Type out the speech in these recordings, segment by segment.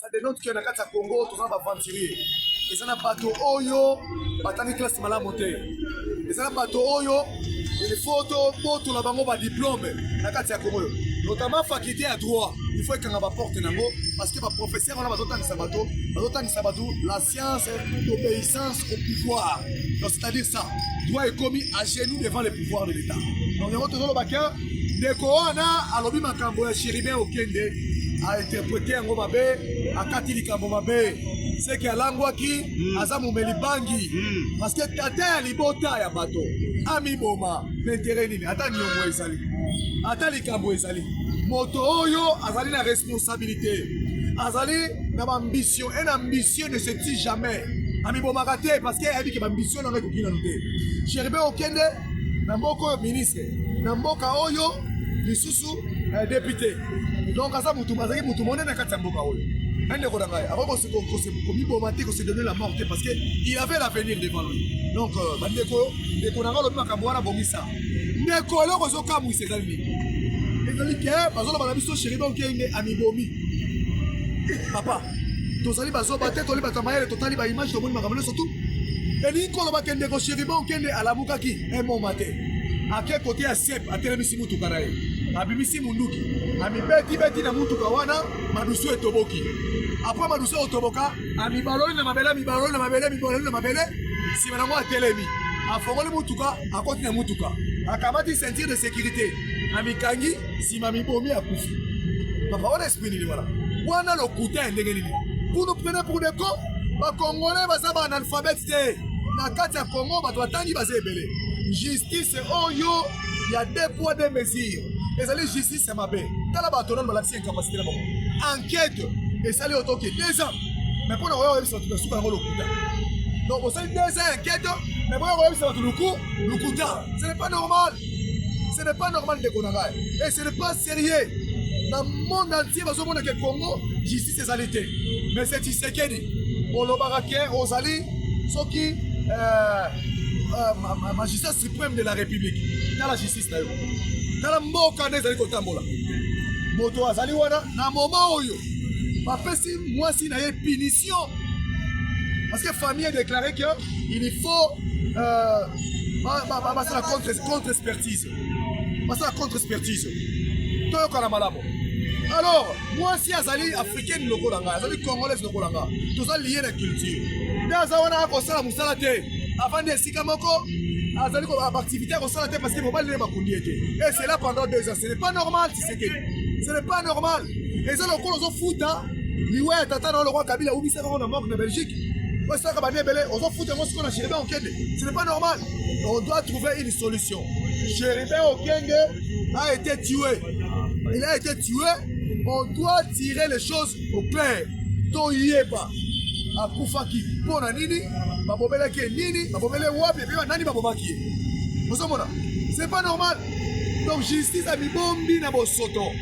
Ça dénote que na kati ya Congo toza na baaventurier, eza na bato oyo batangi classe malamu te, eza na bato oyo il faut tobotola bango badiplôme na kati ya Congo oyo, notamment faculté ya droit. Il faut ekanga baporte nango parce que baprofesseur wana bazotangisa bato, bazotangisa bato la science d'obéissance au pouvoir. Donc c'est-à-dire ça, droit ekomi à genoux devant le pouvoir de l'État. Donc yango tozoloba ke ndeko wana alobi makambo ya Chérubin Okende, ainterpréter yango mabe, akati likambo mabe, seke alangwaki, aza momeli bangi, parce que tata ya libota ya bato amiboma na intérêt nini? Ata niongo ezali, ata likambo ezali, moto oyo azali na responsabilité, azali na baambition. Un ambitieux ne se tue jamais, amibomaka te, parce que ayebi ke baambition nanga ekoki nanu te. Chérubin Okende, na mboka oyo ministre, na mboka oyo lisusu député, donc aza mutu, azalaki mutu monene na kati ya mboka oyo. Ndeko na ngai akoki komiboma te, kose donner la mort te, parce que il avait l'avenir devant lui. Donc bandeko, ndeko na ngai alobi makambo wana, bongisa ndeko. Eloko ezokamwisa ezali nini? Ezali ke bazoloba na biso Chérubin Okende amibomi. Papa, tozali bazoba te, toli bato ya mayele, totali baimage, tomoni makambo nyonso. Tu elingi koloba ke ndeko Chérubin Okende alamukaki un matin, ake kote ya sep, atelemisi mutuka na ye, abimisi munduki, amibetibeti na mutuka wana, madusu etoboki. Après madusu otoboka, amibaloli na mabele, amibaloli na mabele, amibaloli na mabele. Nsima nango atelemi, afongoli mutuka, akoti na mutuka, akamati ceinture de sécurité, amikangi, nsima mibomi, akufi. Papa, wana esprit nini wana? Wana lokuta ya ndenge nini? Vous nous prenez pour des cons? Bakongolais baza baanalphabète te. Na kati ya Congo bato batangi baza ebele. Justice oyo ya deux poids deux mesures ezali justice ya mabe. Tala bato nano balakisi incapacité na bango. Enquête esali otoke 2 ans, mais mpo na koya koyebisa bato na suka yango lokuta. Donc osali 2 ans enquête, mais boya koyebisa bato luku lokuta. Ce n'est pas normal, ce n'est pas normal, ndeko na ngai, et ce n'est pas sérieux. Na monde entier bazomona ke Congo justice ezali te. Mais c'est Tshisekedi, olobaka ke ozali soki magistrat suprême de la République. Tala justice na yo, tala mboka nde ezali kotambola. Moto azali wana na moment oyo bapesi mwasi na ye punition parce que famille a déclaré que il faut basala contre expertise, basala contre expertise. Toyokana malamu. Alors mwasi azali africaine lokola ngai, azali congolaise lokola ngai, toza lié na culture. Nde aza wana, akosala mosala te, avandi esika moko, azali baactivité akosala te parce que mobali nde bakundi ye te. Et c'est là pendant 2 ans. Ce n'est pas normal, Tshisekedi, ce n'est pas normal. Eza lokola ozofuta liwa ya tata na yo, lokola Kabila awumisaka ngo na morgue na Belgique, osalaka bani ebele, ozofuta yango sikoyo na Chérubin Okende. Ce n'est pas normal. On doit trouver une solution. Chérubin Okende a été tué, il a été tué. On doit tirer les choses au clair, toyeba akufaki mpo na nini, babobelaki ye nini, babobele wapi, epe nani babomaki ye. Ozomona, c'est pas normal. Donc justice amibombi na bosoto.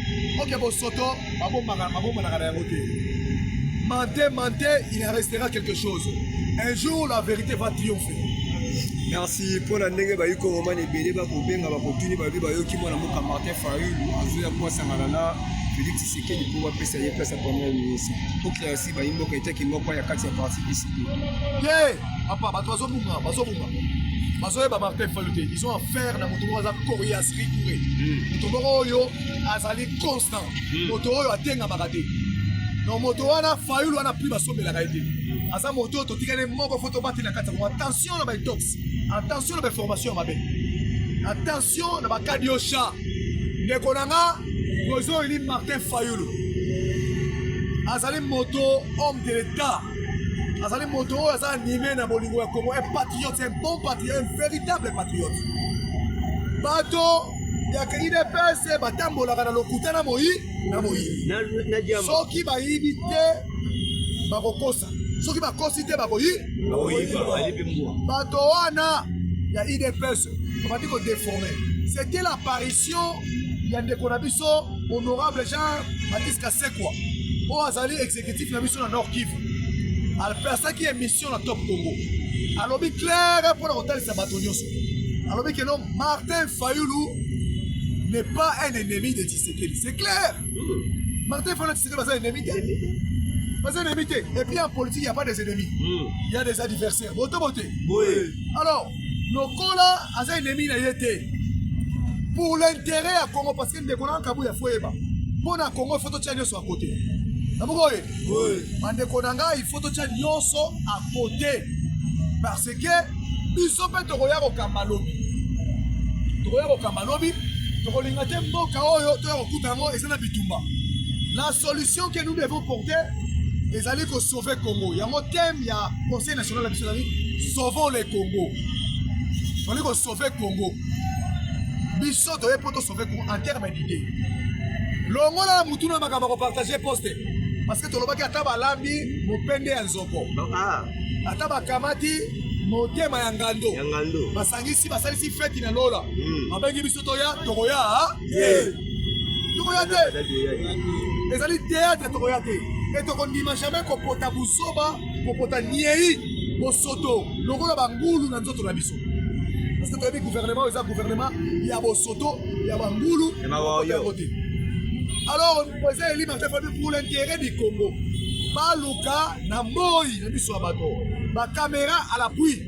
Ok, bosoto babombanaka na yango te. Mentez, mentez, il en restera quelque chose. Un jour la vérité va triompher. Merci. Mpona ndenge bayi kongomani ebele bakobenga, bakotuni, balobi bayoki mwana mboka Martin Fayulu azoya po asangana na Félix Tshisekedi mpo bapesa ye place ya premier ministre, po classe bayi mboka etaki moko ya kati ya parti PCP. Te papa, bato bazobunga, bazobunga, bazoyeba Martin Fayulu te. Ils ont affaire na moto moko aza coriace, rigoureux, moto moko oyo azali constant, moto oyo atengamaka te. Donc moto wana Fayulu wana, prix basombelaka ye te. Aza moto oyo totikali moko, faut tobatela kati ya Kongo. Attention na baintox, attention na bainformation ya mabe, attention na bakadiosha. Ndeko na nga, président élu Martin Fayulu azali moto homme de l'État, azali moto oyo aza animé na bolingo ya Congo, un patriote, un bon patriote, un véritable patriote. Bato ya UDPS batambolaka na lokuta na moi na moyibi. Soki bayibi te, bakokosa. Soki bakosi te, bakoyi. Bato wana ya UDPS babandi kodéformer. C'était l'apparition ya ndeko na biso honorable Jean Baptiste Kasekwa, oyo azali exécutif na biso na Nord Kivu. Asalaki émission na Top Congo, alobi clair mpona kotalisa bato nyonso, alobi ke non, Martin Fayulu n'est pas un ennemi de Tshisekedi. C'est clair, Martin Fayulu na Tshisekedi baza ennemi te. Baza ennemi te. Et puis en politique, il n'y a pas des ennemis. Il y a des adversaires. Boto bote. Alors, lokola aza ennemi na ye te. Pour l'intérêt ya Congo, parce que ndeko na Kabuya faut yeba. Mpo na Congo, il faut totia nyonso à côté. Nabuko oye? Bandeko na ngai, il faut totia nyonso à côté. Parce que biso mpe tokoya kokamba lobi. Tokoya kokamba lobi, tokolinga te mboka oyo toya kokuta yango eza na bitumba. La solution que nous devons porter ezali ko sauver Congo. Yango thème ya Conseil national na biso ezali sauvons le Congo. Tozali ko sauver Congo. Biso toye mpo to sauver Congo en terme d'idée. Longola na mutu na makambo ya kopartage poste parce que tolobaki ata balambi mopende ya nzoko, ata bakamati motema ya ngando, basangisi basalisi feti na lola, babengi biso toya, tokoya te, tokoya te, ezali théâtre, tokoya te. E tokondima jamais kopota buzoba, kopota niei bosoto lokola bangulu na nzoto na biso, parce que toyebi gouvernement eza gouvernement ya bosoto, ya bangulu yango te. Alors président élu Martin Fayulu, pour l'intérêt du Congo, baluka na moi na biso ya bato, bacaméra à l'appui,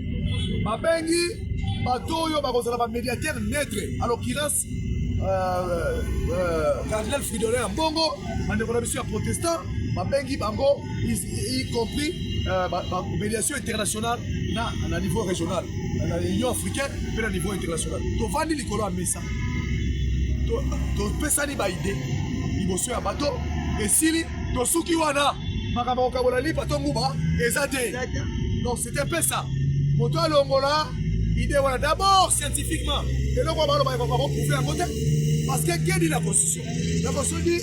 babengi bato oyo bakozala bamédiateur neutre, à l'occurrence cardinal Fridolin ya Mbongo, bandeko na biso ya protestant, babengi bango, y compris médiation internationale na niveau régional, na Union africaine mpe na niveau international. Tovandi likolo ya mesa, topesani baidées liboso ya bato, esili, tosuki wana. Makambo ya kokabola lipa to nguba eza te. Donc c'est un peu ça. Moto alongola idée wana. D'abord, scientifiquement, eloko baloba bakoprouver yango te, parce que que dit la Constitution? La Constitution dit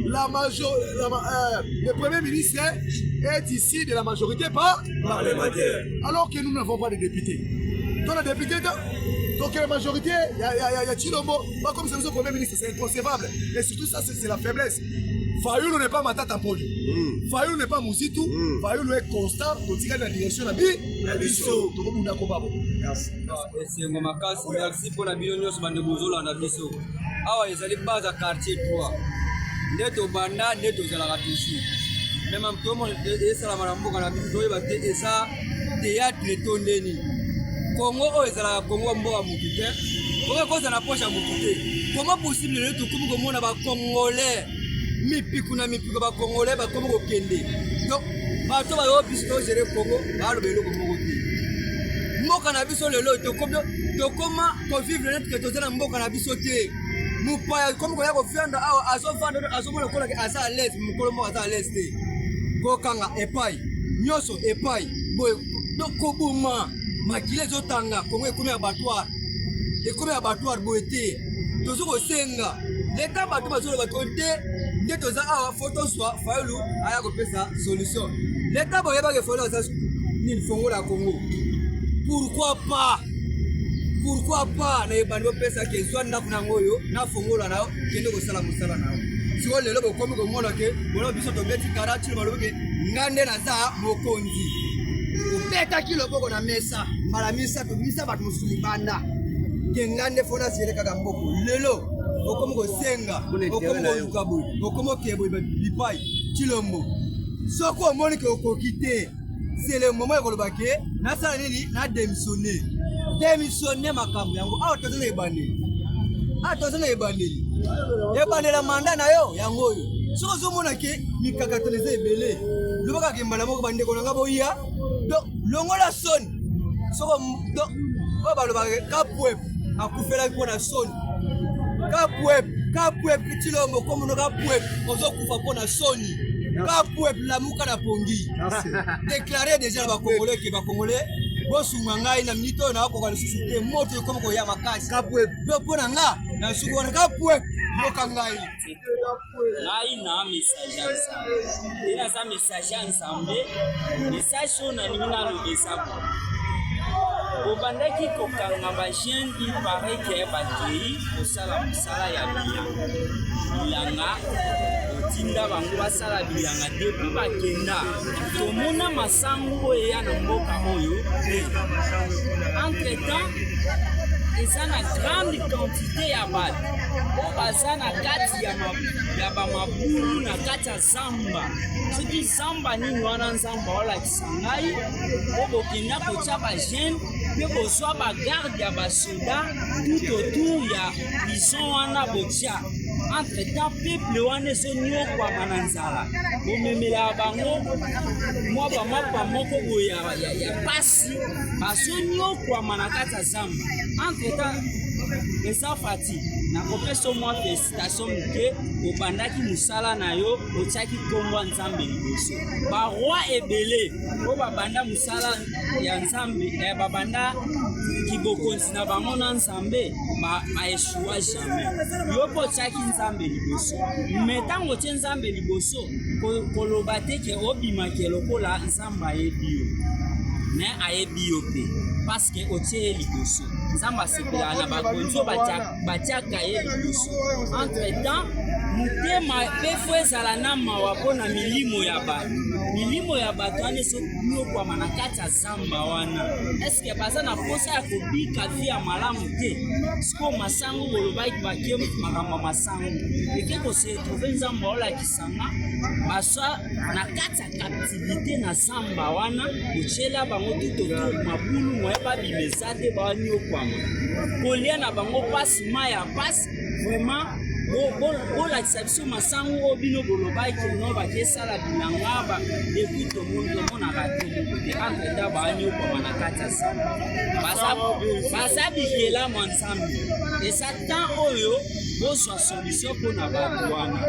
la major, la, le premier ministre est issu de la majorité pas parlementaire. Alors que nous n'avons pas de députés, to na député te, donc la majorité ya Tshilombo pas comme ça premier ministre, c'est inconcevable. Et surtout ça, c'est la faiblesse. Fayulu n'est pas Matata Ponyo. Fayulu n'est pas Muzitu. Fayulu est constant, totikali na direction na bi na biso. Tokobunda kobabo. Esengo makasi, merci mpona bino nyonso bandeko bozolanda biso. Awa ezali base ya quartier 3 nde tobanda, nde tozalaka toujours. Même tomona esalama na mboka na biso, toyeba te eza théâtre to ndeni. Kongo oyo ezalaka Kongo, mboka motu te, kongo ekozala na poche ya motu te. Comment possible lelo tokomi komona Bacongolais mipiku na mipiku, Bacongolais bakomi kokende? Donc bato bayo biso togérer Congo, baloba eloko moko te. Mboka na biso lelo tokoma kovivre neti ke toza na mboka na biso te. Mopaya komi koya kofanda awa, azofanda, azomona kolaki aza à l'aise. Mokolo moko aza à l'aise te, kokanga epai nyonso, epai boye koboma, makili ezotanga. Kongo ekomi abattoir, ekomi abattoir boye te. Tozo kosenga leta, bato bazoloba to te nde toza awa, faut tozwa Fayulu aya kopesa solution. Leta boyebaki Fayulu aza nini, fongola ya Congo. Pourquoi pas, pourquoi pas na ebandi bopesaki ezwa ndako na yango oyo nafongola na yo, kende kosala mosala na yo. Sikoyo lelo bokomi komona ke bona biso tobeti karatilo, balobi ke nga nde naza mokonzi. Obetaki loboko na mesa mbala misato, misa bato mosusu libanda ke nga nde faut nagérer kaka mboko. Lelo okomi kosenga, okomi koluka boye, okomi okeye boye bipai. Tshilombo, soki omoni ke okoki te, c'est le moment ya koloba ke nasala nini, na démissionne, démissionne. Makambo yango awa toza na ebandeli, awa toza na ebandeli, ebandela mandat na yo yango oyo. Soki ozomona ke mikakatano eza ebele, lobaka ke mbala moko bandeko na nga boya. Donc longola soni. Soko oyo balobaka kapwep akufelaki mpo na soni, kapwep, kapwep Tshilombo, komono kapwep, ozokufa mpo na soni. Kapwep, lamuka na pongi, déclare déjà na Bacongolais ke Bacongolais bosunga ngai na minute oyo, nakokoka lisusu te, moto ekomi koya makasi do mpo na nga na suki wana. Kapwep, yoka ngai. Ngai na message ya Nzambe nde naza message ya Nzambe. Message oyo nalingi naloba eza boye: bobandaki kokanga bajeune, il paraît ke bakei kosala mosala ya bilanga. Bilanga kotinda bango basala bilanga, depuis bakenda tomona masangu oyo eya na mboka oyo te. Entre temps Eza na grande quantité ya bato oyo baza na kati ya, ma, ya bamabulu na kati ya zamba. Soki zamba nini wana nzambe aolakisa ngai, po bokenda kotya bajeune mpe bozwa bagarde ya basoda tout autour ya prison wana botya. Entre temps peuple wana ezonyokwama na nzala, bomemelaka bango mwa bamapa moko boye ya, ya, ya pasi, bazonyokwama na kati ya zamba. Entre temps eza fati nakopesa mwa felicitation moke, obandaki mosala na yo, otiaki nkombo ya Nzambe liboso. Baroi ebele oyo babanda mosala ya Nzambe, eh, babanda kibokonzi na bango na Nzambe, baeshua jamais. Yo mpo otiaki Nzambe liboso, me ntango otie Nzambe liboso, koloba te ke obimake lokola Nzambe ayebi yo, me ayebi yo mpe parceke otie ye liboso. Nzambe asepelaka na bakonzi oyo batiaka ye liboso. Entre temps motema mpe fo ezala na mawa mpo na milimo ya bato. Milimo ya bato wana ezoyokwama na kati ya zamba wana, eske baza na mposa ya kobika vi ya malamu te? Sikoyo masango bolobaki bake makambo ya masango eke kose retrouve, Nzambe aolakisanga baswa na kati ya captivité na zamba wana, kotyela bango tout autour mabulu moye babima eza te, banyokwama kolia na bango mpasi, mai ya mpasi. Vraiment bolakisa biso masango oyo bino bolobaki no bakesala bilanga ba depuis tomonaka te moko te. Entre temps banyokwama na kati ya zamba, baza bikelamu ya Nzambe. Eza temps oyo bozwa solution mpo na bato wana.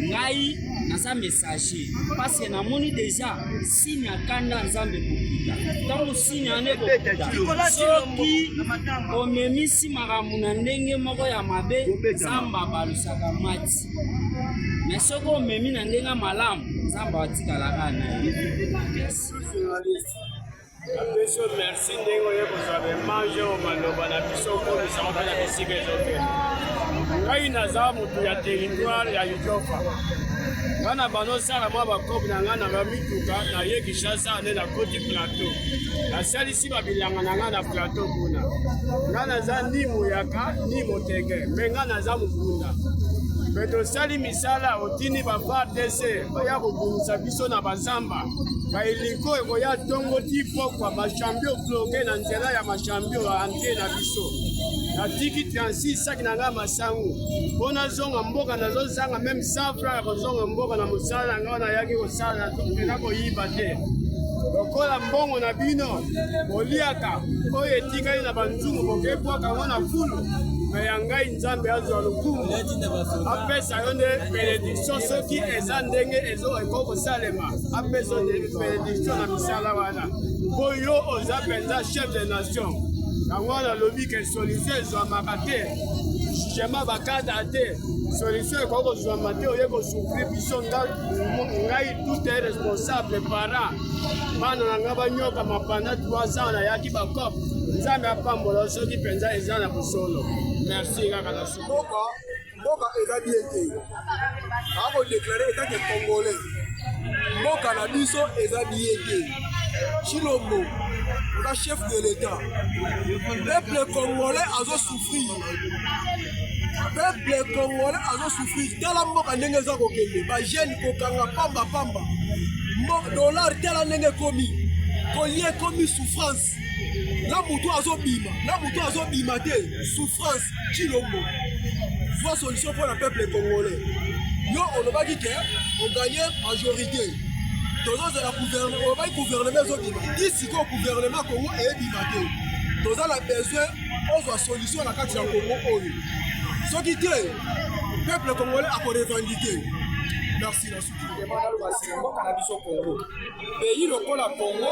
Ngai naza messager parce que namoni deja signe ya kanda Nzambe ekokita. Ntango signe wana ekokita, soki omemisi makambo na ndenge moko ya mabe, Nzambe abalusaka mati. Me soki omemi na ndenge ya malamu, Nzambe atikalaka na ye. Merci. Napesi yo merci ndenge oye kozwa baimage oyo maloba na biso okomisa mpe na bisika ezokende. Ngai naza motu ya territoire ya Idiofa. Ngai na banosala mwa bakope na ngai na bamituka naye Kinshasa nde nakoti plateau, nasalisi babilanga na ngai na plateau kuna. Ngai naza ni moyaka ni moteke, me ngai naza mokunda. Me tosali misala, otindi ba FARDC baya kobundisa biso na bazamba. Baeliko ekoya ntongo ti pokwa, bachambio bloke na nzela ya machambio ya entre na biso. Natiki 36 saki na ngai masangu mpo nazonga mboka, nazozanga meme 100 franc ya kozonga mboka na mosala na ngai nayaki kosala, eza koyiba te. Lokola mbongo na bino boliaka oyo etikali na banzungu bokebwaka yango na fulu, me ya ngai Nzambe azwa lokumu, apesa yo nde benediction soki eza ndenge ezo ekoki kosalema, apesa yo nde benediction na misala wana, mpo yo oza mpenza chef de nation. Yango wana alobi ke solution ezwamaka te, jugement bakata te, solution ekoki kozwama te, oye kosouffrir biso. Ngai tout est responsable parent, bana na ngai banyokama pendant 3 ans, nayaki bakop. Nzambe apambola soki mpenza eza na bosolo. Merci kaka na suka. Mboka, mboka eza bien te, bakodeklare etake congolais, mboka na biso eza bien te. Tshilombo oza chef de l'état, peuple congolais azosouffrir, peuple congolais azosouffrir. Tala mboka ndenge eza kokende, bajeune kokanga pamba pamba, dollar tala ndenge ekomi, kolia ekomi souffrance, na motu azobima na motu azobima te, souffrance. Tshilombo, zwa solution mpo na peuple congolais. Yo olobaki ke oganye majorité, tozozela gouvernement, olobaki gouvernement ezobima ti sikoyo gouvernement Congo eyebima te. Toza na besoin ozwa solution na kati ya Congo oyo, soki te peuple congolais akorevendike. Merci na suki. Mboka na biso Congo, pays lokola Congo,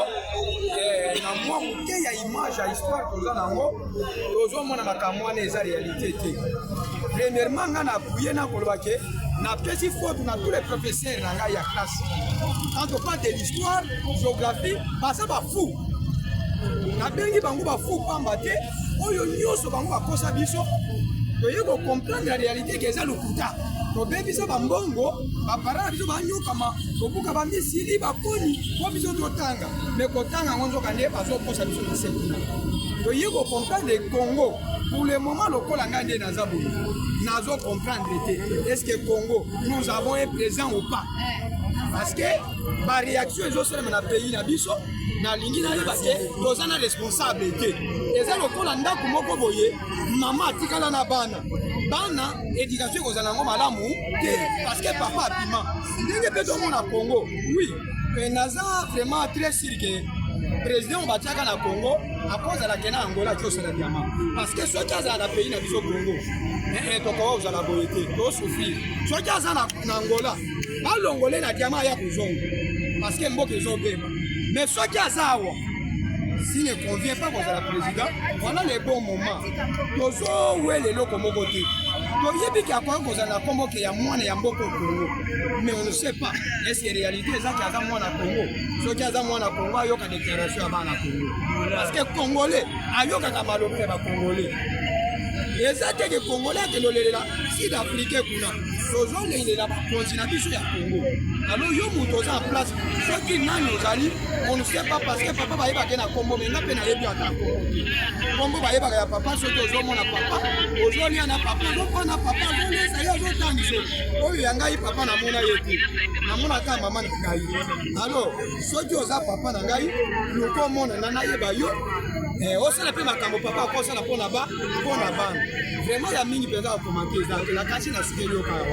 eh, na mwa moke ya image ya histoire toza nango, tozomona makambo wana eza réalité te. Premièrement, ngai na appuye na koloba ke napesi faute na tous les professeurs na ngai ya classe. Quand on parle de l'histoire, géographie, baza bafou. Nabengi bango bafou pamba te, oyo nyonso bango bakosa biso, toye kocomprendre la réalité ke eza lokuta. Tobebisa bambongo, baparent na biso banyokama kobuka bamisili bakoni mpo biso totanga, me kotanga yango nzoka nde bazokosa biso na se kuna. Toye kocomprendre Congo pour le moment, lokola ngai nde naza boye, nazo comprendre te, est ce que Congo, nous avons un président ou pas? Parce que baréaction ezosalema na pays na biso, nalingi nayeba te, toza na responsable te. Eza lokola ndako moko boye, mama atikala na bana, bana éducation ekozala yango malamu te parce que papa abima. Ndenge mpe tomona Congo, oui, naza vraiment très sûr que président batiaka na Congo akozala ke na Angola akiosala diamant, parce que soki azala na pays na biso Congo, tokoka kozala boye te, tosouffrir. Soki aza na Angola, balongole na diamant, aya kozonga, parce que mboka ezobeba. Mais soki aza awa, s'il ne convient pas kozala président, voilà le bon moment. Tozowela eloko moko te, toyebi ke akoki kozala na nkombo ke ya mwana ya mboka Congo, mais on ne sait pas est ce que réalité eza ke aza mwana Congo. Soki aza mwana Congo, ayoka déclaration ya bana Congo, parce que Congolais ayokaka maloba ya bacongolais. Eza te ke Congolais akende olelela Sud Afrique kuna, tozolelela bakonzi na biso ya Congo. Alors yo moto oza en place, soki nani ozali, on ne sait pas, parce que papa bayebake na kombo, me nga mpe nayebi ata kombo te. Kombo bayebaka ya papa, soki ozomona papa, ozolia na papa, ozofana papa, azolesa ye, azotangisa oyo ya ngai papa, namona ye te, namonaka mama na ngai. Alors soki oza papa na ngai, luka omona na nayeba yo, osala mpe makambo papa akosala mpona ba mpona bana. Vraiment ya mingi mpenza akomante eza te, nakasi nasukeli yo kaka.